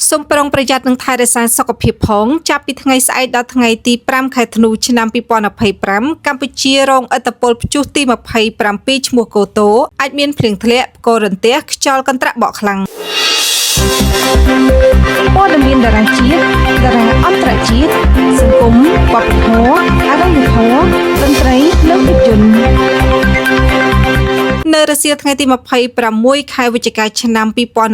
សូមប្រុងប្រយ័ត្ននិងថែរក្សាសុខភាពផងចាប់ពីថ្ងៃស្អែកដល់ថ្ងៃទី5ខែធ្នូឆ្នាំ2025កម្ពុជារងឥទ្ធិពលព្យុះទី27ឈ្មោះកូតូអាចមានភ្លៀងធ្លាក់ផ្គររន្ទះខ្យល់កន្ត្រាក់បក់ខ្លាំង ព័ត៌មានតារាជាតិតារាអន្តរជាតិសង្គមវប្បធម៌អរិយធម៌តន្ត្រីនិងភាពយន្ត នៅរសៀលថ្ងៃទី26ខែវិច្ឆិកាឆ្នាំ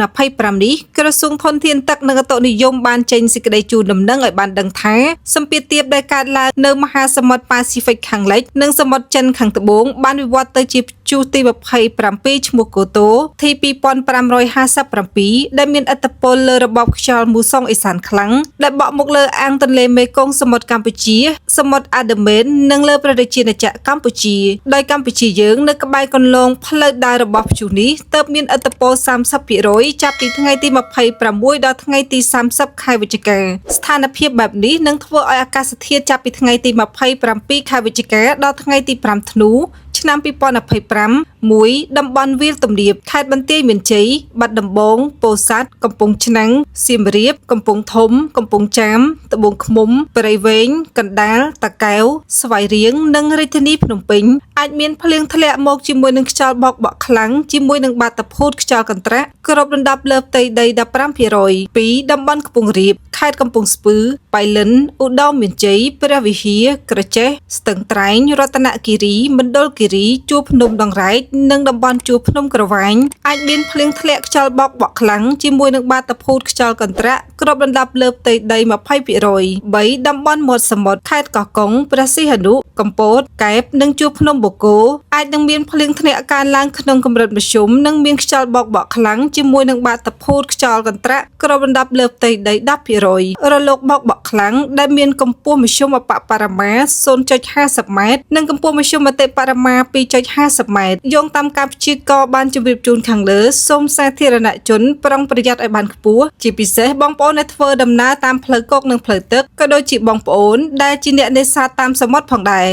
2025នេះក្រសួងធនធានទឹកនិងឧតុនិយមបានចេញសេចក្តីជូនដំណឹងឲ្យបានដឹងថាសម្ពាធទាបដែលកើតឡើងនៅមហាសមុទ្រប៉ាស៊ីហ្វិកខាងលិចនិងសមុទ្រចិនខាងត្បូងបានវិវត្តទៅជាព្យុះទី27ឈ្មោះកូតូ T2557 ដែលមានឥទ្ធិពលលើរបបខ្យល់មូសុងអេសានខ្លាំងដែលបក់មកលើអាងទន្លេមេគង្គសមុទ្រកម្ពុជា សមុទ្រអាដាមេននិងលើព្រះរាជាណាចក្រកម្ពុជាដោយកម្ពុជាយើងនៅក្បែរគន្លងផ្លូវដើររបស់ព្យុះនេះទើបមានឥទ្ធិពល30%ចាប់ពីថ្ងៃទី26ដល់ថ្ងៃទី30ខែវិច្ឆិកាស្ថានភាពបែបនេះនឹងធ្វើឲ្យអាកាសធាតុចាប់ពីថ្ងៃទី27ខែវិច្ឆិកាដល់ថ្ងៃទី5ធ្នូឆ្នាំ2025មួយតំបន់វាលទំនាបខេត្តបន្ទាយមានជ័យបាត់ដំបងពោធិ៍សាត់កំពង់ឆ្នាំងសៀមរាបកំពង់ធំកំពង់ចាមត្បូងឃ្មុំព្រៃវែងកណ្ដាលតាកែវស្វាយរៀងនិងរាជធានីភ្នំពេញអាចមានភ្លៀងធ្លាក់មកជាមួយនឹងខ្យល់បោកបក់ខ្លាំងជាមួយនឹងបាតុភូតខ្យល់កន្ត្រាក់គ្របដណ្ដប់លើផ្ទៃដី15%ពីរតំបន់ខ្ពង់រាបខេត្តកំពង់ស្ពឺបៃលិនឧត្តរមានជ័យព្រះវិហារក្រចេះស្ទឹងត្រែងរតនគិរីមណ្ឌលគិរីជួរភ្នំដងរែកនិងតំបន់ជួរភ្នំក្រវ៉ាញអាចមានភ្លៀងធ្លាក់ខ្យល់បោកបក់ខ្លាំងជាមួយនឹងបាតុភូតខ្យល់កន្ត្រាក់គ្របដណ្ដប់លើផ្ទៃដី20%3តំបន់មាត់សមុទ្រខេត្តកោះកុងព្រះសីហនុកំពតកែបនិងជួរភ្នំបូកគោអាចនឹងមានភ្លៀងធ្លាក់កើនឡើងក្នុងកម្រិតមធ្យមនិងមានខ្យល់បោកបក់ខ្លាំងជាមួយនឹងបាតុភូតខ្យល់កន្ត្រាក់គ្របដណ្ដប់លើផ្ទៃដី10%រលកបោកបក់ខ្លាំងដែលមានកម្ពស់មធ្យមអបបរមា0.50ម៉ែត្រនិងកម្ពស់មធ្យមអតិបរមា2.50ម៉ែត្រយោងតាមការព្យាករណ៍បានជម្រាបជូនខាងលើសូមសាធារណជនប្រុងប្រយ័ត្នឲ្យបានខ្ពស់ជាពិសេសបងប្អូនដែលធ្វើដំណើរតាមផ្លូវគោកនិងផ្លូវទឹកក៏ដូចជាបងប្អូនដែលជាអ្នកនេសាទតាមសមុទ្រផងដែរ។